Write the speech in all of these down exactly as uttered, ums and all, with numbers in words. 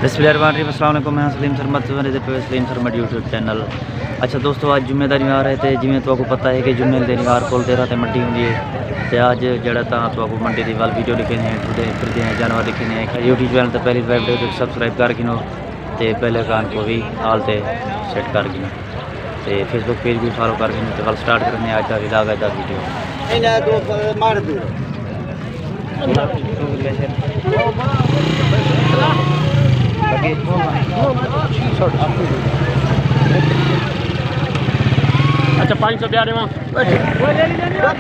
بسم اللہ الرحمن الرحیم۔ السلام علیکم، میں سلیم سرمد، تساں ݙیہدے پئے ہو سلیم سرمد یوٹیوب چینل۔ اچھا دوستو، اڄ جمعے دا ݙینہوار ہے تے جیویں تہاکوں پتہ ہے کہ جمعے دے ݙینہوار کل دیہرہ تے منڈی ہوندی ہے، تے اڄ جیڑھا تاں تہاکوں منڈی دی ول ویڈیو ݙکھیندے ہیں، ٹردے پھردے ہیں، جانور ݙکھیندے ہیں۔ یوٹیوب چینل تے پہلی دفعہ ویڈیو تے سبسکرائب کر گھنو تے بیل آئیکن کوں وی آل تے سیٹ کر گھنو۔ تے فیس بک پیج وی فالو کر گھنو۔ تے ول سٹارٹ کریندے ہیں اڄ دا ولاگ، اڄ دا ویڈیو۔ انہاں دو مار دے۔ اچھا، پنج سو ٻیا ݙیواں؟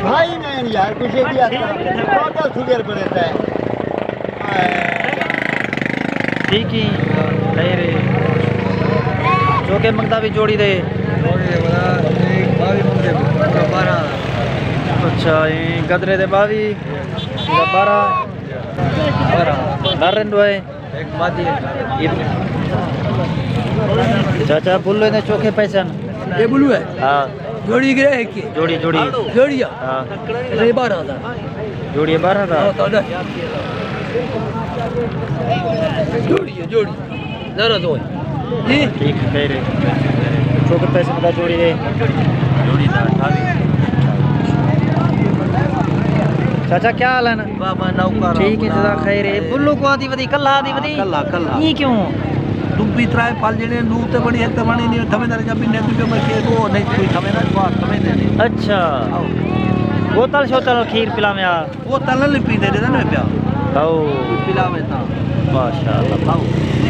بھائی نہیں یار، کچھ بھی آتا ہے۔ ٹوٹل فگر بݨے تے۔ ٹھیک ہی، خیر ہے۔ چوکے منگدا وی جوڑی دے۔ جوڑی دے بڑا، ایک ٻاوی منگدے، بارہ۔ اچھا، اے گدرے دے ٻاوی، بارہ۔ بارہ۔ نر رنڈو ہے۔ ایک مادی ہے۔ چاچا، بلو نے چوکے پیسے ہیں؟ یہ بلو ہے؟ ہاں۔ جوڑی گرے ہے کہ؟ جوڑی، جوڑی۔ جوڑی ہے؟ ہاں۔ اچھا، یہ بارہ ہزار۔ جوڑی ہے بارہ ہزار؟ ہاں، تو ݙس۔ جوڑی ہے، جوڑی۔ نہ، نہ، دو ہے۔ جی؟ ٹھیک ہے، خیر ہے۔ چوکے پیسے بتا جوڑی ہے۔ جوڑی دا، اٹھاوی۔ چاچا، کیا حال ہے نا؟ بابا، نوکر ٹھیک ہے، جزاک خیر ہے۔ بلو کو آدھی ودی، کلھا آدھی ودی؟ کلھا، کلھا۔ یہ کیوں؟ تم بھی ترائے پھل جڑے ہیں، دو تے بڑی، ایک تے بڑی نہیں، تھمے دار جب بھی نہیں، تو میں کہ وہ نہیں، کوئی تھمے دار، کوئی تھمے دے نہیں۔ اچھا۔ آؤ۔ بوتل شوتل کھیر پلا میں آ۔ بوتل نہیں پیندے، دے دے پیا۔ آؤ۔ پلا میں تا۔ ماشاءاللہ۔ آؤ۔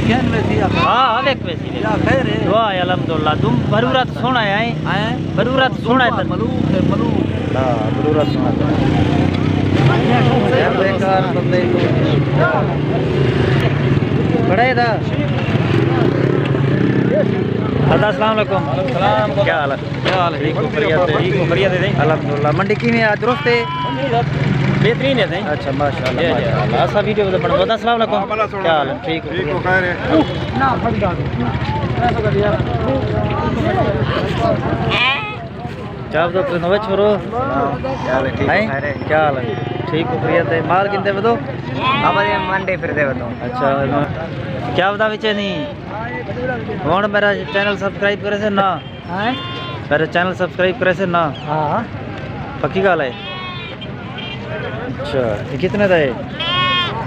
کیا ویسی آپ؟ ہاں، ہاں، ویک ویسی۔ یا خیر ہے۔ واہ، الحمدللہ۔ تم بھرورا تاں سوہݨا ہے۔ ہیں؟ بھرورا تاں سوہݨا ہے۔ ملوک ہے، ملوک۔ ہاں، بھرورا تاں سوہݨا ہے۔ یار، بیکار بندے۔ بڑے دا۔ ادا، السلام علیکم۔ وعلیکم السلام۔ کیا حال ہے؟ کیا حال ہے؟ ٹھیک ہو، خیریت ہے؟ ٹھیک ہو، خیریت ہے؟ الحمدللہ۔ منڈی کیویں ہے؟ درست ہے؟ بہترین ہے سائیں۔ اچھا، ماشاءاللہ، جی، جی۔ ماشاءاللہ۔ اساں ویڈیو تے بݨو۔ ادا، السلام علیکم۔ وعلیکم السلام۔ کیا حال ہے؟ ٹھیک ہو؟ ٹھیک ہو، خیر ہے؟ کیا پتہ تساں نویں چھوڑو؟ ہاں، کیا حال ہے؟ ٹھیک ہو؟ ہیں؟ خیر ہے؟ کیا حال ہے؟ ٹھیک ہو؟ خیریت ہے؟ مال گھندے ودو؟ ابا، یہ منڈی پھردے ودو۔ اچھا، کیا پتہ وچے نہیں؟ ہݨ میرا چینل سبسکرائب کریسے نا؟ ہیں؟ میرا چینل سبسکرائب کریسے نا؟ ہاں۔ پکی ڳالھ ہے؟ اچھا، یہ کتنے دا ہے؟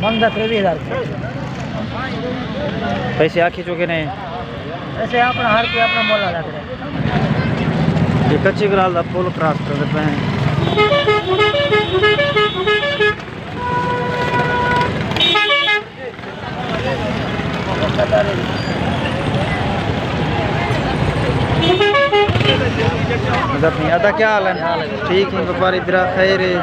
منگدا تریوی ہزار۔ پیسے آکھی چکے نے؟ پیسے اپݨا، ہر کوئی اپݨا مول لا کرے۔ یہ کچی گرال دا پل کراس کریندے پئے ہیں۔ مطلب نہیں، ادا کیا حال ہے؟ ٹھیک ہے، وپاری برا خیر ہے۔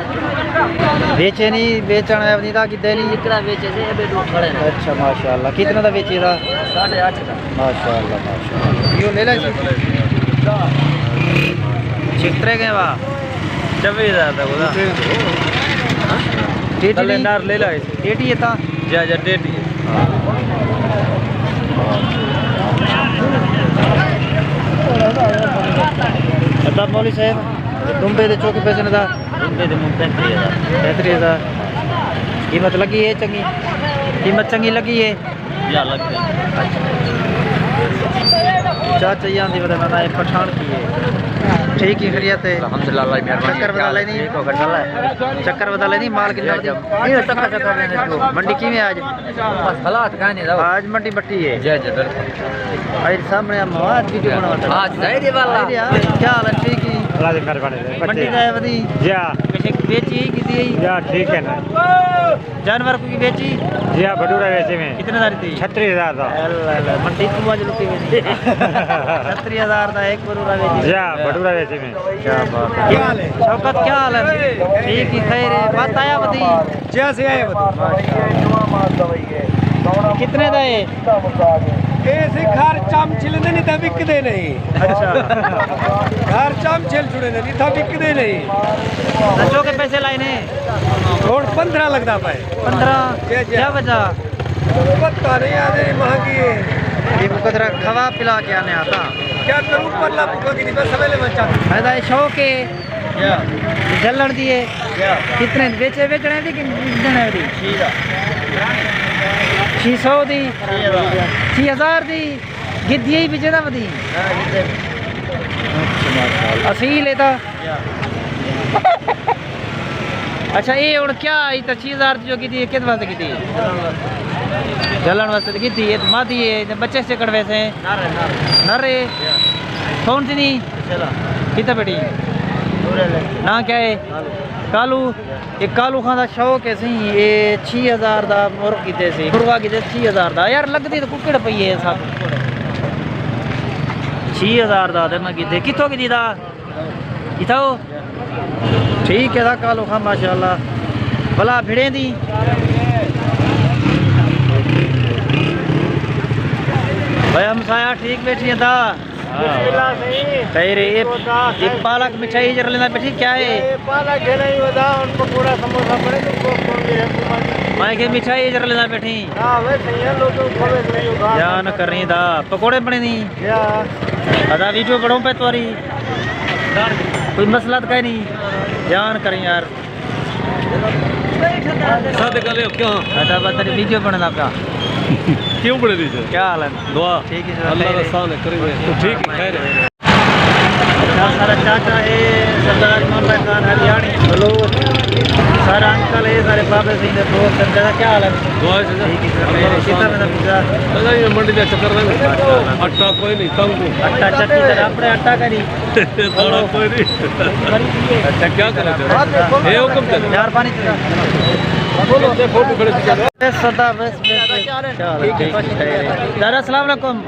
بیچے نہیں، بیچݨ ہے نہیں، دا کتنے نہیں؟ ہکڑا بیچے سے، ابے ݙو کھڑے نے۔ اچھا، ماشاءاللہ۔ کتنے دا بیچے دا؟ ساڑھے اٹھ دا۔ ماشاءاللہ، ماشاءاللہ۔ یہ لے لے سی۔ چھترے گئے واہ۔ چوی ہزار دا بولا۔ ٹیٹی تلے نہیں؟ نار لے لائے۔ ٹیٹی ہے تا؟ جا، جا، ٹیٹی ہے۔ ادا مولوی صاحب، دمبے دے چوکے پیسے نے دا؟ دمبے دے مون پینتری ہزار۔ پینتری ہزار۔ قیمت لگی ہے چنگی؟ قیمت چنگی لگی ہے؟ یا لگدے۔ چاچا جی آندی ودے نہ، اے پٹھان تھی ہے۔ ٹھیک ہے، خیریت ہے؟ الحمدللہ، اللہ دی مہربانی۔ چکر ودا لے نہیں؟ ٹھیک ہو، گھر چلا ہے؟ چکر ودا لے نہیں، مال کتنا جی، ودی؟ جی۔ یہ چکر، چکر لینے جو۔ منڈی کیویں آج؟ بس حالات کائنی دا۔ آج منڈی بٹی ہے۔ جی، جی، بالکل۔ آج سامنے مواد ویڈیو بناوݨ۔ ہاں، ظاہر ہے والا۔ کیا حال ہے؟ ٹھیک ہے؟ اللہ دی مہربانی ہے۔ منڈی دا ہے ودی؟ جی ہاں۔ کچھ بیچی ہے، کیتی ہے؟ یا ٹھیک ہے نا۔ جانور کوئی ویچی؟ جی ہاں، بھٹورا ویچے میں۔ کتنے دا ݙتی؟ چھتری ہزار دا۔ اللہ اللہ، منڈی تو اڄ لٹی ویسی۔ چھتری ہزار دا ایک بھٹورا ویچی۔ جی ہاں، بھٹورا ویچے میں۔ کیا بات ہے۔ شوکت، کیا حال ہے؟ ٹھیک ہی، خیر ہے، بات آیا ودی؟ جی ہاں، سے آئے ودی۔ کتنے دا ہے؟ اے سے گھر چم چھلدے نہیں تے وکدے نہیں۔ اچھا۔ گھر چم چھل چھڑے نے، اتھاں وکدے نہیں۔ دسو کہ پیسے لائے نے؟ ہݨ پندرہ لڳدا پئے۔ پندرہ؟ جی، جی۔ کیا وجہ؟ پتہ نہیں، آدھے مہنگی ہے۔ یہ کو کدرا کھوا پلا کے آنے آتا۔ کیا کروں، پرلا پکا کی نہیں، بس سویلے بچا۔ فائدہ ہے، شوق ہے۔ کیا؟ جلݨ دی ہے۔ کیا؟ کتنے بیچے وکݨے دی کہ وکݨے دی؟ ٹھیک ہے۔ چھی سو دی؟ چھی ہزار دی؟ گدھی ہی وچے دا ودی؟ اصیل ہے تا؟ اچھا، اے ہن کیا آئی تا چھی ہزار دی جو گدھی ہے، کس واسطے گدھی ہے؟ جلن واسطے گدھی ہے، مادی ہے، بچے سے کڑوے سے؟ نرے۔ کون سی نہیں؟ کتنا بیٹی؟ نا کیا ہے؟ کالو۔ اے کالو خان دا شوق ہے سئیں، اے چھی ہزار دا مرغ کیتے سی، مرغا کیتے چھی ہزار دا۔ یار، لڳدی تاں ککڑ پئی ہے سب۔ چھی ہزار دا تے میں کیتے، کتھوں کیتی دا؟ کتھوں؟ ٹھیک ہے دا کالو خان، ماشاءاللہ۔ بلا بھڑیں دی۔ بھائی ہمسایہ ٹھیک بیٹھی ہے دا؟ بسم اللہ سئیں۔ خیر ہے، اے، اے پالک مٹھائی جر لینا بیٹھی کیا ہے؟ اے پالک ہے نہیں، ودا ہن پکوڑا سموسا بنے تو کو کون دے حکومت۔ میں کہ مٹھائی جر لینا بیٹھی۔ ہاں، وے سئیں، لوگ تو کھوے نہیں ہوگا۔ جان کریں دا، پکوڑے بنے نہیں۔ یا۔ ادا ویڈیو بڑھوں پہ تواری۔ کوئی مسئلہ تو کہیں نہیں۔ جان کریں یار۔ ساتھ کر لے، کیا؟ ادا بس تیری ویڈیو بننا پیا۔ کیوں بنے دی سر؟ کیا حال ہے؟ دعا۔ ٹھیک ہے سر، اللہ خیر ہے۔ احسان ہے، کریم ہے۔ تو ٹھیک ہے، خیر ہے۔ اچھا، سارا چاچا ہے سردار محمد خان ہریانی بلوچ، سارا انکل ہے، سارے بابے سئیں دے دوست ہیں۔ چاچا، کیا حال ہے؟ دعا ہے سر۔ ٹھیک ہے سر، اللہ خیر ہے۔ احسان کتنا ہے۔ میرا پیسہ؟ پتہ نہیں، منڈی دا چکر رہنا۔ اٹا کوئی نہیں، تنگ کو۔ اٹا چکی تے اپنے اٹا کری۔ سارا کوئی نہیں۔ اچھا، کیا کرو چلو؟ اے حکم چلو۔ یار، پانی چلا۔ بولو۔ اے سدا بس، بس، بس۔ کیا حال ہے؟ ٹھیک ہے، خیر ہے۔ دادا، السلام علیکم۔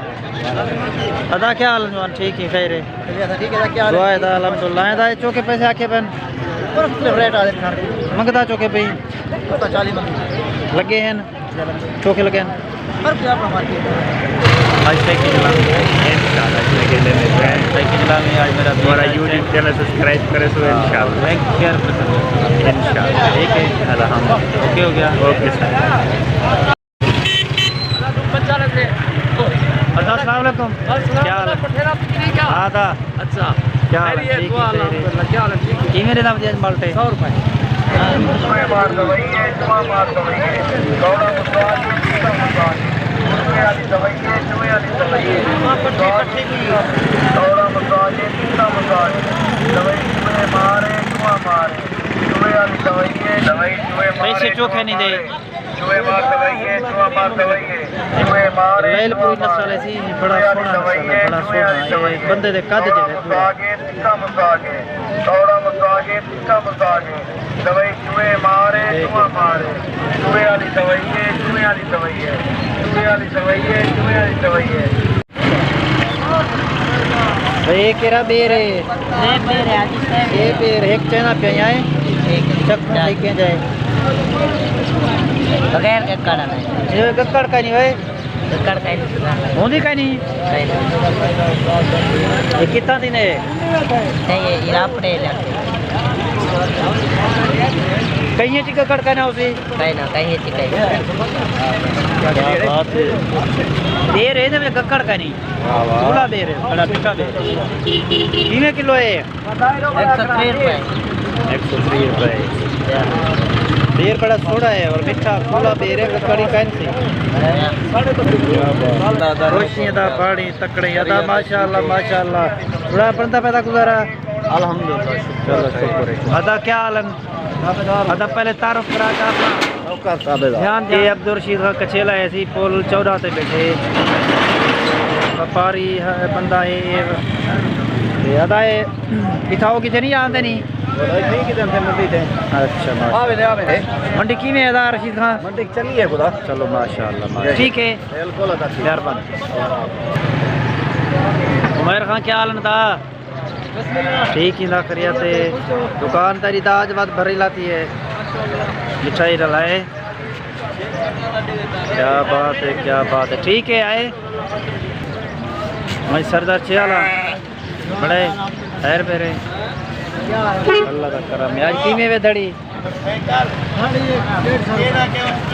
ادا، کیا حال ہے جوان؟ ٹھیک ہے، خیر ہے؟ ٹھیک ہے، کیا حال ہے؟ دعا ہے دا، الحمدللہ۔ اے دا، اے چوکے پیسے آکھے پن؟ پر ریٹ آ دے۔ منگدا چوکے پئی؟ پتہ چالیس منگدا۔ لگے ہیں؟ چوکے لگے ہیں؟ پر کیا اپنا مارکیٹ ہے؟ آج سائیکل چلاؤں گا۔ انشاءاللہ، اس میں اکیلے میں جائیں۔ سائیکل چلاؤں گا، آج میرا ہمارا بیٹا ہے۔ یوٹیوب چینل سبسکرائب کرے سو، ہاں، انشاءاللہ۔ لائک شیئر پسند ہے۔ انشاءاللہ۔ ٹھیک ہے۔ الحمدللہ۔ اوکے ہو گیا؟ اوکے سر۔ ادا، السلام علیکم۔ السلام کیا حال ہے؟ علیکم۔ ہاں، دا۔ اچھا۔ کیا حال ہے؟ خیریت، ٹھیک ہے، دعا، خیریت۔ الحمدللہ۔ کیا حال ہے؟ ٹھیک ہے۔ کیویں دے دم دے مالٹے؟ سو روپے۔ پیسے چوکھے نہیں دے۔ لیل پوری نسل ہے سی، بڑا سوہݨا نسل ہے، بڑا سوہݨا۔ اے بندے دے قد جیڑھے پورے۔ بھئی، اے کیڑھا بیر ہے؟ اے بیر ہے، حاجی صاحب۔ اے بیر ہک چائنا پیا ہے؟ ٹھیک ہے۔ چک چائنا۔ ٹھیک ہے جائے۔ بغیر گکڑ والا ہے۔ اے گکڑ کائنی ہوئے؟ گکڑ کائنی۔ ہوندی کائنی؟ کائنی۔ اے کتنا دن ہے؟ نہیں، اے، اے اپنے علاقے۔ کہیں چ گکڑ کائنا ہوسی؟ کائنا، کہیں چ کائنا۔ کیا بات ہے۔ بیر ہے نا، گکڑ کائنی۔ واہ واہ۔ پورا بیر ہے، بڑا مٹھا بیر ہے۔ کیویں کلو ہے؟ ایک سو تریہہ روپے۔ ایک سو تریہہ روپے۔ بیر بڑا سوہݨا ہے اور مٹھا پورا بیر ہے، کڑی کائنی سی۔ کیا بات۔ روشنی دا پاݨی تکڑے ادا، ماشاءاللہ، ماشاءاللہ۔ تھوڑا بندا پیا گزارا؟ الحمدللہ، شکر۔ چلو، شکر ہے۔ ادا، کیا حال ہے؟ ادا، پہلے تعارف کرا کے اپݨا۔ اوکا صاحب دا۔ دھیان دے۔ اے عبدالرشید خان کچھیلا ہے، اسی پل چودہ تے بیٹھے۔ وپاری ہے، بندہ ہے اے۔ تے ادا اے، اتھاں او کتھے نہیں آندے نہیں؟ ٹھیک ہے، تے منڈی تے۔ اچھا، ماشاءاللہ۔ آوے دے، آوے دے۔ منڈی کیویں ہے ادا رشید خان؟ منڈی چنڳی ہے خدا۔ چلو، ماشاءاللہ، ماشاءاللہ۔ ٹھیک ہے۔ بالکل ادا ٹھیک۔ مہربانی۔ عمیر خان، کیا حال ہے دا؟ ٹھیک ہے، اللہ خیریت ہے۔ دکانداری دا اڄ ودھ بھری لاتی ہے۔ مٹھائی رلائے۔ کیا بات ہے، کیا بات ہے۔ ٹھیک ہے، آئے۔ میں سردار چھیالا۔ بڑے خیر میرے۔ اللہ دا کرم ہے۔ اڄ کیویں وے دھڑی؟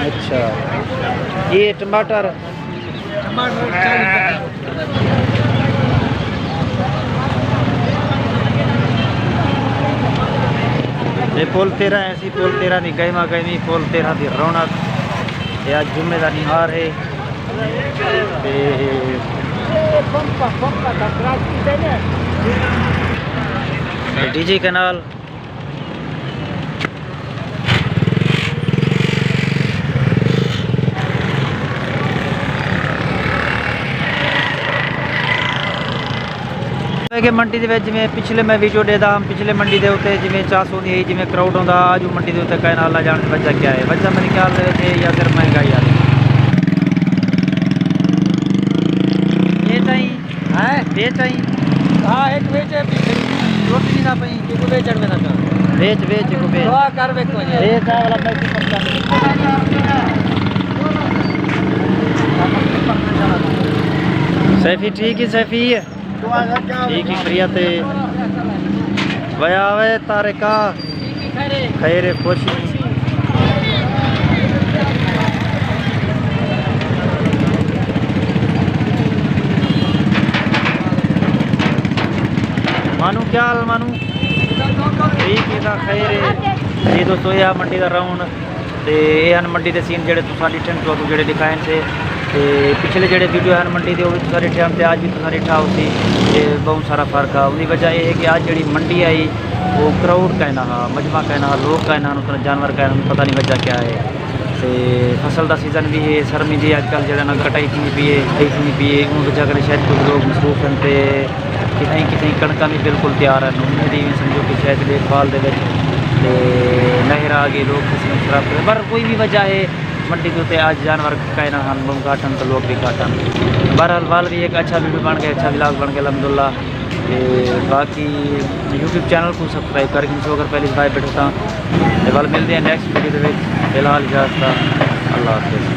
اچھا۔ یہ ٹماٹر؟ یہ پل تیرہ ہے سی، پل تیرہ دی گہما گہمی، پل تیرہ دی رونق۔ اے اڄ جمعے دا ݙینہار ہے تے ڈی جی کینال۔ کہ منڈی دے وچ جویں پچھلے میں ویڈیو ݙیدا ہم، پچھلے منڈی دے اُتے جویں چاس ہوندی ہئی، جویں کراؤڈ ہوندا، اڄ منڈی دے اُتے کائناں، اللہ ڄاݨے وجہ کیا ہے۔ وجہ میرے خیال دے وچ ہے یا صرف مہنگائی آ رہی ہے۔ یہ تائیں ہیں؟ ویچ آئی؟ ہاں، ایک ویچ ہے، پیچھے۔ روٹی نہیں نہ پئی؟ ایک ویچ میں نہ کر۔ ویچ، ویچ، ایک ویچ۔ دعا کر ویچ تو جائے۔ ویچ آ والا میں تو سمجھا۔ سیفی ٹھیک ہے، سیفی ہے۔ ٹھیک ہے، خیریت ہے۔ ویا وے طارقہ۔ خیر خوش۔ مانو کیا حال مانو؟ ٹھیک ہے، خیر ہے۔ جی دوستو، یہ منڈی دا راؤنڈ۔ تے اے ہن منڈی دے سین جیڑھے تساں ݙٹھن، تہاکوں جیڑھے ݙکھائن سے۔ تے پچھلے جیڑھے ویڈیو ہن منڈی دے، او وی تساں ݙٹھے ہن، تے اڄ وی تساں ݙٹھا ہوسی تے ٻہوں سارا فرق ہا۔ اوندی وجہ اے ہے کہ اڄ جیڑھی منڈی آئی، او کراؤڈ کائنا ہا، مجمع کائنا ہا، لوک کائنا ہن، اتنا جانور کائنا ہن، پتہ نہیں وجہ کیا ہے۔ تے فصل دا سیزن وی ہے، سرمی دی اڄ کل جیڑھا نا کٹائی تھیندی پئی ہے، کٹائی تھیندی پئی ہے، اوں وجہ کنے شاید کجھ لوک مصروف ہن تے کتھائیں کتھائیں کݨکاں وی بالکل تیار ہن۔ امید ایویں سمجھو کہ شاید ݙیکھ بھال دے وچ تے نہر آ ڳئی، لوک فصل خراب کرے، پر کوئی وی وجہ ہے، منڈی دے اُتے اڄ جانور کائنا ہن، ٻہوں گھٹ ہن تے لوک وی گھٹ ہن۔ بہرحال، ول وی ہک اچھا ویڈیو بݨ ڳئے، اچھا ولاگ بݨ ڳئے، الحمدللہ۔ تے باقی یوٹیوب چینل کوں سبسکرائب کر گھنسو اگر پہلی دفعہ بیٹھو تاں۔ تے ول ملدے ہیں نیکسٹ ویڈیو دے وچ۔ فی الحال اجازت دا، اللہ حافظ۔